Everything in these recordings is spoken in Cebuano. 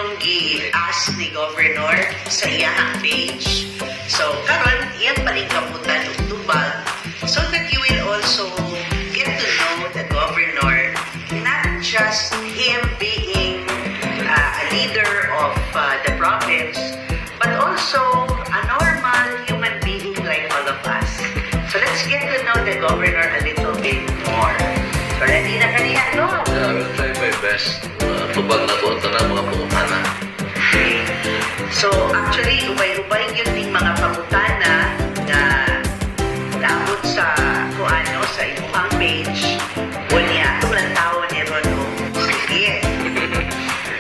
inyong gi-ask ni Governor sa iyahang page. So, karon iyang paningkamutan og tubag so that you will also get to know the governor, not just him being a leader of the province, but also a normal human being like all of us. So let's get to know the governor a little bit more. So ready na kaniya, no? Yeah, I will try my best. Tubag nako ang tanang mga pangutana. Okay. So actually, ubay-ubay gyud ning mga pangutana nga naabot sa kuano sa imong page. Unya, atong lantawon ni ron o. Sige.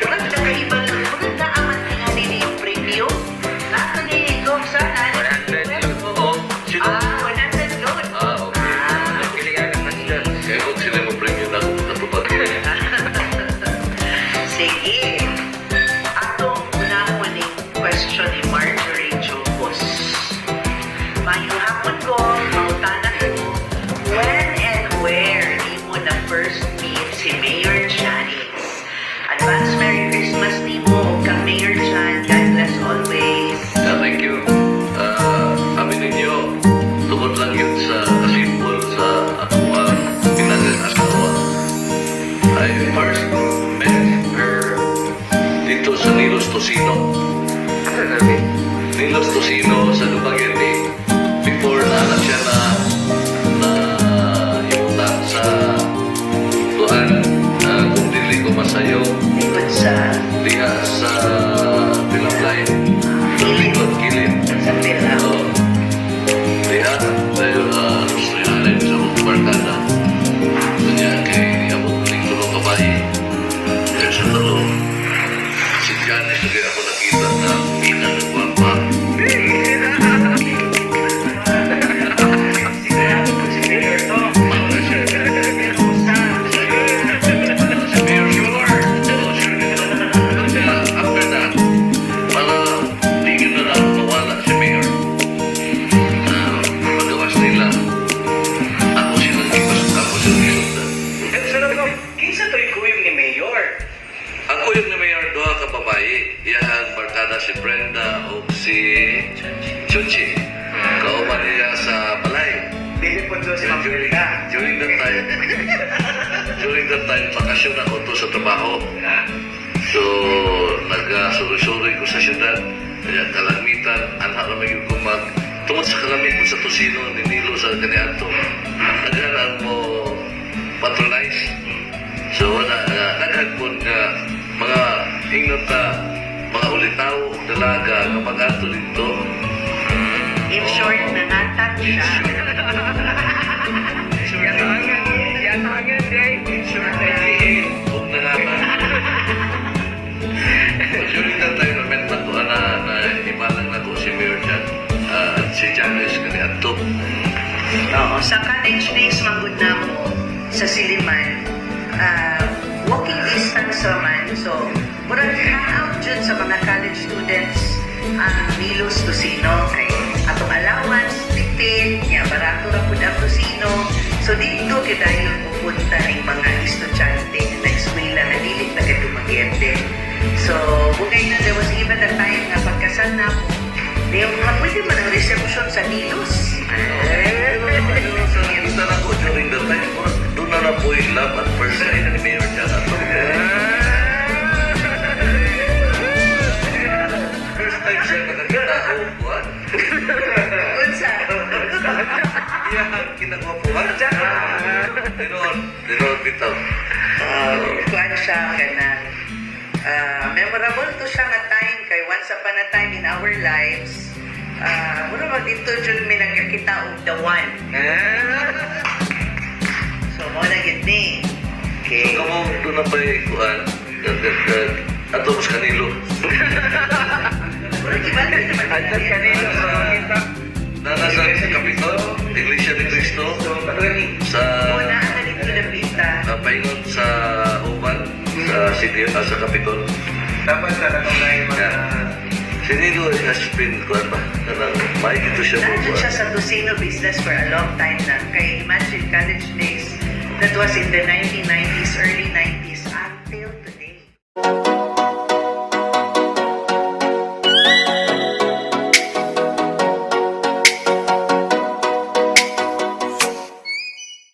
Murag nakaibal, murag naaman tingali ni yung preview. Nato ni Gov sana. 100 yun. Oo, sino? Ah, 100 load. Ah, okay. Ah, Pili ka ng question. Kaya kung sila mo premyo na natubag. Sige. Atong unahon ning question ni Marjorie Chocos. Maayong hapon ko, mangutana ko, when and where nimo na first meet si Mayor Janice? Advance Merry Christmas nimo ug kang Mayor Jan. God bless always. Yeah, thank you. Amin ninyo, tungod lang yun sa kasimple sa ako ang pinangang asawa. I first met her dito sa Nilos Tocino. Ano sabi? Nilos Tocino sa Dumaguete. Before na siya na na imutang sa tuan, kung dili ko masayo Likod sa diha sa Philip Line. Likod kilid. Sa Pila. Oo. Diha, dahil gusto niya sa akong barkada. Kanya kay abot ning tulo ka bahi. Kaya sa tulo, si Janice lagi ako nakita na ina ng gwapa. Sigurado po si Mayor to. Pero sa Si Mayor sure. Oo, sure dito. Kaya after that, para di yun na lang mawala si Mayor. Pagawas nila, ako silang ibas, ako silang isundan. Pero sarap ko, kinsa to'y kuyog ni Mayor? Ang kuyog ni Mayor, duha ka babae. Iyahang barkada si Brenda o si Chuchi. Kauban niya sa balay. Dili po doon si Ma'am During, Brenda. During that time, bakasyon ako to sa trabaho. So, nag-suri-suri ko sa syudad. Kaya kalamitan, anak na may ko mag... Tungod sa kalamit mo sa Tocino, ni Nilo sa kaniadto. Daghan ang mo patronize. So, wala, daghan po nga mga ingnon ta, mga ulitaw, dalaga, nga mag-ato dito. In short, nangatat siya. Yatangan. Yatangan, day. Sure, Huwag na nga. During that time, na-met na ko, na, na imalang na ko si Mayor Jan, at si Janice kaniadto. Oo, sa college days man gud namo sa Silliman, walking distance man. So, murag hangout jud sa mga college students ang Nilos Tocino kay atong allowance tipid, nya barato ra pud ang tocino. So dito kidayon pupunta ning mga estudyante nga nag-eskwela nga dili taga Dumaguete. So, bugay na there was even a time nga pagkasal na ako, di mga pwede man ang reception sa Nilos. Pero sa nakita na ko during that time, murag doon na na po yung love at first sight ni Mayor Jan ato. First time siya nakakita o kuwan. Unsa? Iyahang kinagwapuhan. Tinood, tinood bitaw. Kuan siya kanang memorable to siya nga time kay once upon a time in our lives, mura mag dito jud mi nagkakita og the one. So mo na gid ni. Okay. So, kamo doon na pa'y kuan, ato mas kanilo. Mura gibalik naman. Adto kanino sa kita. Nana sa Kapitol, Iglesia ni Cristo, sa Muna na dito lapita. Paingon sa Uban, sa city, sa Kapitol. Dapat sa katong na yung mga. Si Nilo has been, kuan ba? Kanang, may dito siya mo, Nandun kuan. siya sa Tocino business for a long time na. Kay imagine college days, that was in the 1990s, early